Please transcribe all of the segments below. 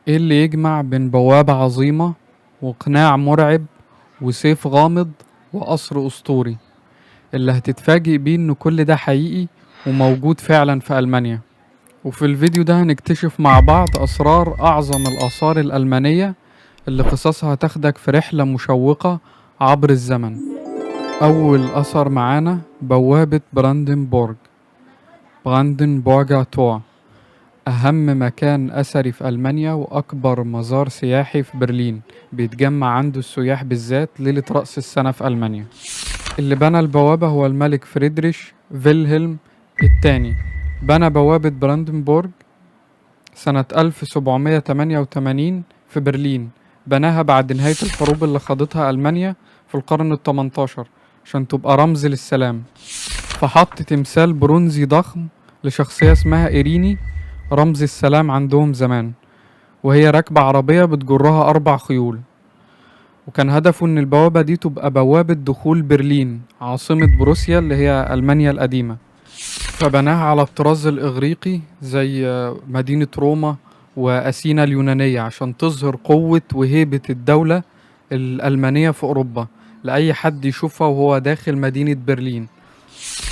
ايه اللي يجمع بين بوابة عظيمة وقناع مرعب وسيف غامض وقصر أسطوري؟ اللي هتتفاجئ بيه إن كل ده حقيقي وموجود فعلا في ألمانيا. وفي الفيديو ده هنكتشف مع بعض أسرار أعظم الآثار الألمانية اللي قصصها هتاخدك في رحلة مشوقة عبر الزمن. أول أثر معانا بوابة براندنبورغ، Brandenburger Tor، أهم مكان أثري في ألمانيا وأكبر مزار سياحي في برلين، بيتجمع عنده السياح بالذات ليلة رأس السنة في ألمانيا. اللي بنى البوابة هو الملك فريدريش فيلهلم الثاني. بنى بوابة براندنبورغ سنة 1788 في برلين. بناها بعد نهاية الحروب اللي خاضتها ألمانيا في القرن التمنتاشر عشان تبقى رمز للسلام. فحط تمثال برونزي ضخم لشخصية اسمها إيريني، رمز السلام عندهم زمان، وهي راكبة عربية بتجرها 4 خيول. وكان هدفه إن البوابة دي تبقى بوابة دخول برلين عاصمة بروسيا اللي هي ألمانيا القديمة. فبناها على الطراز الإغريقي زي مدينة روما وأثينا اليونانية عشان تظهر قوة وهيبة الدولة الألمانية في أوروبا لأي حد يشوفها وهو داخل مدينة برلين.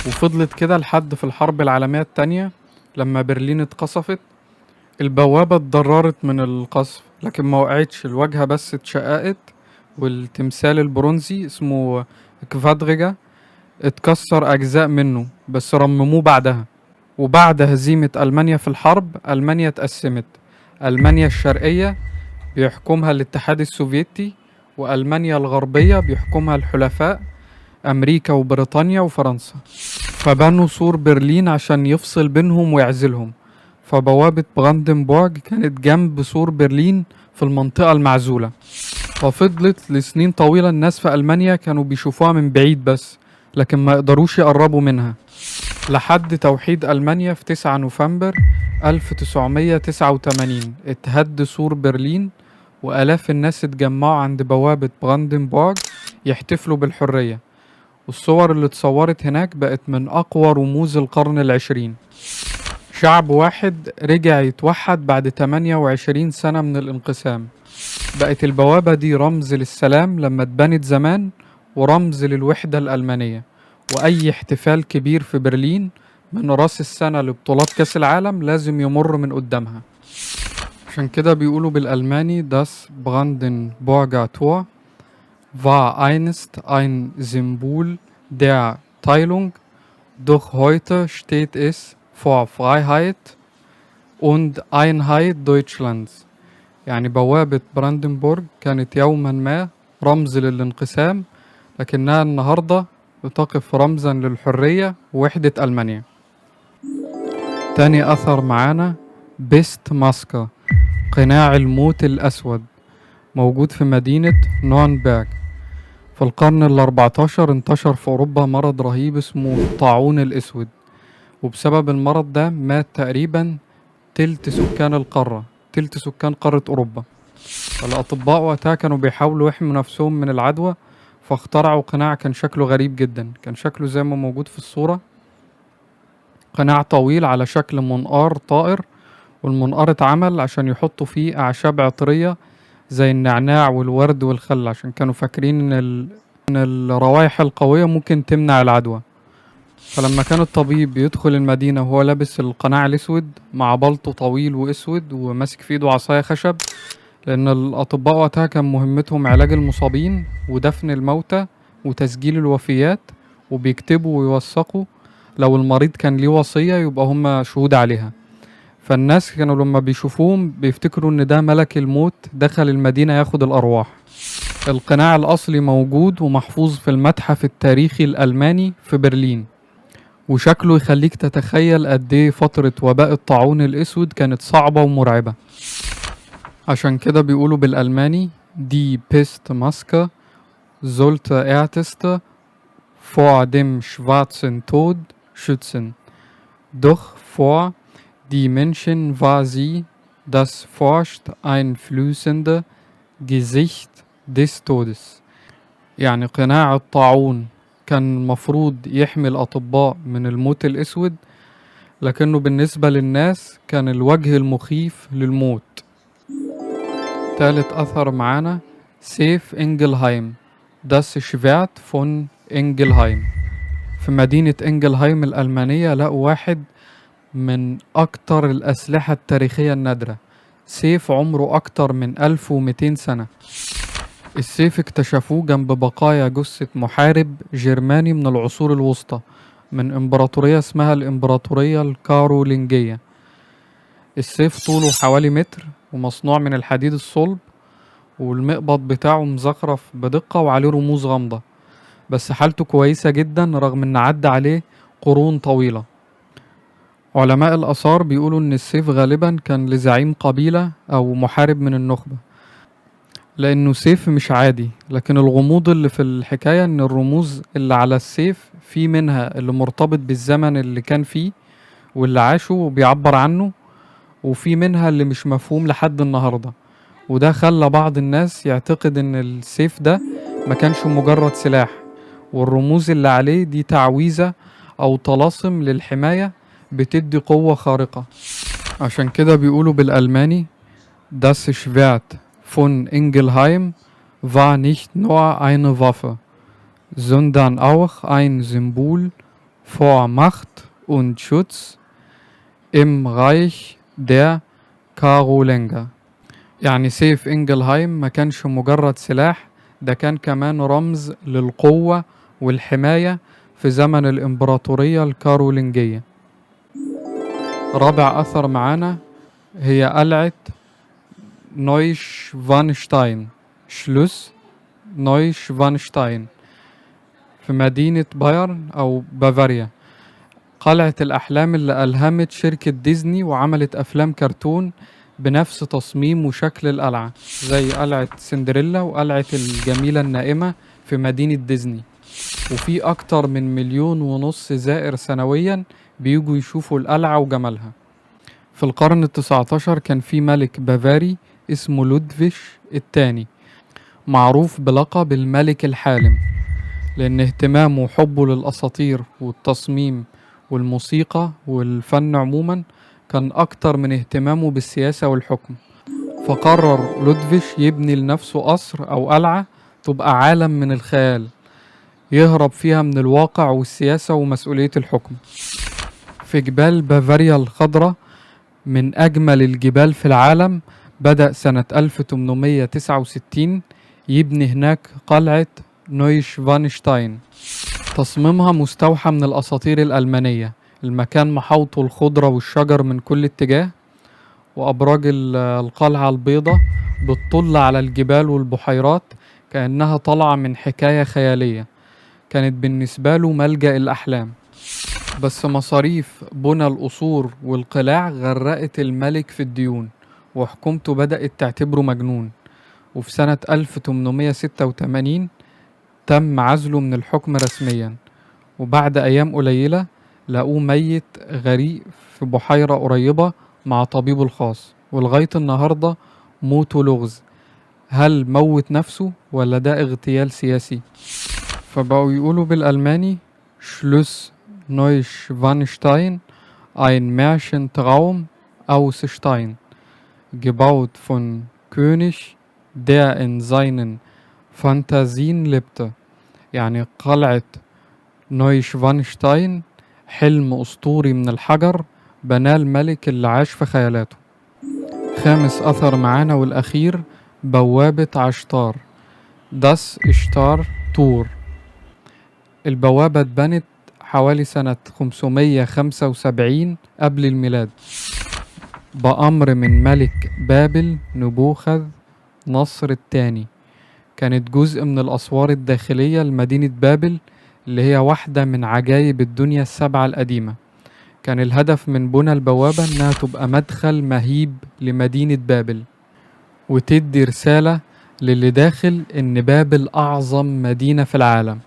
وفضلت كده لحد في الحرب العالمية التانية لما برلين اتقصفت. البوابة اتضررت من القصف لكن ما وقعتش، الواجهة بس اتشققت، والتمثال البرونزي اسمه كفادريجا اتكسر أجزاء منه بس رمموه بعدها. وبعد هزيمة ألمانيا في الحرب ألمانيا اتقسمت، ألمانيا الشرقية بيحكمها الاتحاد السوفيتي، وألمانيا الغربية بيحكمها الحلفاء أمريكا وبريطانيا وفرنسا. فبنوا سور برلين عشان يفصل بينهم ويعزلهم. فبوابة براندنبورغ كانت جنب سور برلين في المنطقة المعزولة، ففضلت لسنين طويلة الناس في ألمانيا كانوا بيشوفوها من بعيد بس، لكن ما يقدروش يقربوا منها، لحد توحيد ألمانيا في 9 نوفمبر 1989. اتهد سور برلين وآلاف الناس اتجمعوا عند بوابة براندنبورغ يحتفلوا بالحرية، والصور اللي اتصورت هناك بقت من أقوى رموز القرن العشرين. شعب واحد رجع يتوحد بعد 28 سنة من الانقسام. بقت البوابة دي رمز للسلام لما اتبنت زمان، ورمز للوحدة الألمانية. وأي احتفال كبير في برلين من رأس السنة لبطولات كأس العالم لازم يمر من قدامها. عشان كده بيقولوا بالألماني Das Brandenburger Tor war einst ein Symbol der Teilung, doch heute steht es vor Freiheit und Einheit Deutschlands. يعني بوابة براندنبورغ كانت يوما ما رمز للانقسام، لكنها النهاردة بتقف رمزا للحرية ووحدة ألمانيا. تاني أثر معانا بيست ماسكا، قناع الموت الأسود، موجود في مدينة نورنبرغ. في القرن الأربعتاشر انتشر في أوروبا مرض رهيب اسمه الطاعون الأسود، وبسبب المرض ده مات تقريبا تلت سكان القارة، تلت سكان قارة أوروبا. الأطباء وقتها كانوا بيحاولوا يحموا نفسهم من العدوى، فاخترعوا قناع كان شكله غريب جدا، كان شكله زي ما موجود في الصورة، قناع طويل على شكل منقار طائر، والمنقار اتعمل عشان يحطوا فيه أعشاب عطرية زي النعناع والورد والخل، عشان كانوا فاكرين إن الروايح القوية ممكن تمنع العدوى. فلما كان الطبيب بيدخل المدينة وهو لابس القناع الأسود مع بلطو طويل وأسود وماسك في إيده عصاية خشب، لأن الأطباء وقتها كان مهمتهم علاج المصابين ودفن الموتى وتسجيل الوفيات، وبيكتبوا ويوثقوا لو المريض كان ليه وصية يبقى هم شهود عليها. فالناس كانوا لما بيشوفوهم بيفتكروا إن ده ملك الموت دخل المدينة ياخد الأرواح. القناع الأصلي موجود ومحفوظ في المتحف التاريخي الألماني في برلين، وشكله يخليك تتخيل قد إيه فترة وباء الطاعون الأسود كانت صعبة ومرعبة. عشان كده بيقولوا بالألماني Die Pestmaske sollte Ärzte vor dem schwarzen Tod schützen. Doch vor die Menschen war sie das furchteinflößende Gesicht des Todes. يعني قناع الطاعون كان المفروض يحمي الأطباء من الموت الأسود، لكنه بالنسبة للناس كان الوجه المخيف للموت. تالت أثر معانا سيف إنجلهايم، Das Schwert von Ingelheim. في مدينة إنجلهايم الألمانية لقوا واحد من أكتر الأسلحة التاريخية النادرة، سيف عمره أكتر من 1200 سنة. السيف اكتشفوه جنب بقايا جثة محارب جرماني من العصور الوسطى من إمبراطورية اسمها الإمبراطورية الكارولينجية. السيف طوله حوالي متر ومصنوع من الحديد الصلب، والمقبض بتاعه مزخرف بدقة وعليه رموز غامضة، بس حالته كويسة جدا رغم ان عدى عليه قرون طويلة. علماء الآثار بيقولوا ان السيف غالبا كان لزعيم قبيلة او محارب من النخبة، لانه سيف مش عادي. لكن الغموض اللي في الحكاية ان الرموز اللي على السيف في منها اللي مرتبط بالزمن اللي كان فيه واللي عاشه وبيعبر عنه، وفي منها اللي مش مفهوم لحد النهاردة. وده خلى بعض الناس يعتقد ان السيف ده ما كانش مجرد سلاح، والرموز اللي عليه دي تعويذة او طلاسم للحماية بتدي قوة خارقة. عشان كده بيقولوا بالألماني Das Schwert von Ingelheim war nicht nur eine Waffe, sondern auch ein Symbol für Macht und Schutz im Reich der Karolinger. يعني سيف إنجلهايم ما كانش مجرد سلاح، ده كان كمان رمز للقوة والحماية في زمن الإمبراطورية الكارولينجية. رابع أثر معانا هي قلعة نويشفانشتاين، Schloss Neuschwanstein، في مدينة بايرن أو بافاريا. قلعة الأحلام اللي ألهمت شركة ديزني وعملت أفلام كرتون بنفس تصميم وشكل القلعة، زي قلعة سندريلا وقلعة الجميلة النائمة في مدينة ديزني. وفي أكتر من 1.5 مليون زائر سنويا بيجوا يشوفوا القلعة وجمالها. في القرن ال19 كان في ملك بافاري اسمه لودفيش الثاني، معروف بلقب الملك الحالم، لأن اهتمامه وحبه للأساطير والتصميم والموسيقى والفن عموما كان أكتر من اهتمامه بالسياسة والحكم. فقرر لودفيش يبني لنفسه قصر أو قلعة تبقى عالم من الخيال يهرب فيها من الواقع والسياسة ومسؤولية الحكم. في جبال بافاريا الخضراء، من أجمل الجبال في العالم، بدأ سنة 1869 يبني هناك قلعة نويشفانشتاين. تصميمها مستوحى من الأساطير الألمانية. المكان محاوطه الخضرة والشجر من كل اتجاه، وأبراج القلعة البيضاء بتطل على الجبال والبحيرات كأنها طالعة من حكاية خيالية. كانت بالنسبة له ملجأ الأحلام. بس مصاريف بنى القصور والقلاع غرقت الملك في الديون، وحكومته بدأت تعتبره مجنون. وفي سنة 1886 تم عزله من الحكم رسميا، وبعد أيام قليلة لقوه ميت غريق في بحيرة قريبة مع طبيبه الخاص. ولغاية النهاردة موته لغز، هل موت نفسه ولا ده اغتيال سياسي؟ فبقوا يقولوا بالألماني Schloss Neuschwanstein ein Märchentraum aus Stein, gebaut von König, der in seinen Fantasien lebte. يعني قلعة نويشفانشتاين حلم أسطوري من الحجر بناه الملك اللي عاش في خيالاته. خامس أثر معانا والأخير بوابة عشتار، Das Ishtar-Tor. البوابة اتبنت حوالي سنة 575 قبل الميلاد بأمر من ملك بابل نبوخذ نصر الثاني. كانت جزء من الأسوار الداخلية لمدينة بابل اللي هي واحدة من عجائب الدنيا السبعة القديمة. كان الهدف من بنى البوابة إنها تبقى مدخل مهيب لمدينة بابل، وتدي رسالة للي داخل إن بابل أعظم مدينة في العالم.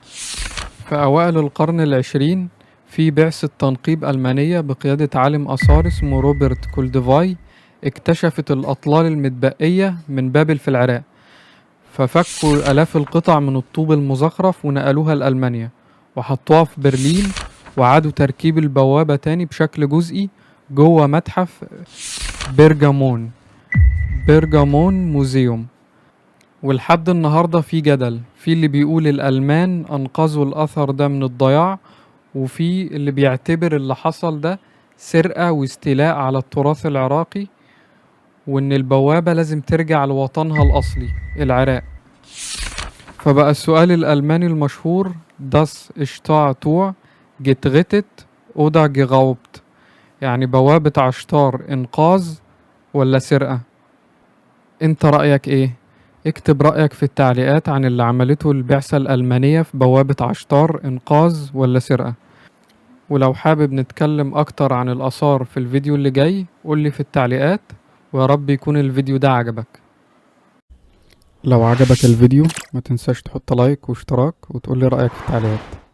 في أوائل القرن العشرين في بعثة تنقيب ألمانية بقيادة عالم آثار اسمه روبرت كولدفاي اكتشفت الأطلال المتبقية من بابل في العراق، ففكوا آلاف القطع من الطوب المزخرف ونقلوها لألمانيا وحطوها في برلين، وعادوا تركيب البوابة تاني بشكل جزئي جوه متحف بيرجامون. بيرجامون موزيوم. ولحد النهاردة في جدل، في اللي بيقول الألمان أنقذوا الأثر ده من الضياع، وفي اللي بيعتبر اللي حصل ده سرقة واستيلاء على التراث العراقي، وإن البوابة لازم ترجع لوطنها الأصلي العراق. فبقى السؤال الألماني المشهور Das Ishtar-Tor gerettet oder geraubt، يعني بوابة عشتار إنقاذ ولا سرقة؟ انت رأيك ايه؟ اكتب رأيك في التعليقات عن اللي عملته البعثة الألمانية في بوابة عشتار، إنقاذ ولا سرقة؟ ولو حابب نتكلم أكتر عن الآثار في الفيديو اللي جاي قولي في التعليقات، ويا رب يكون الفيديو ده عجبك. لو عجبك الفيديو ما تنساش تحط لايك واشتراك وتقولي رأيك في التعليقات.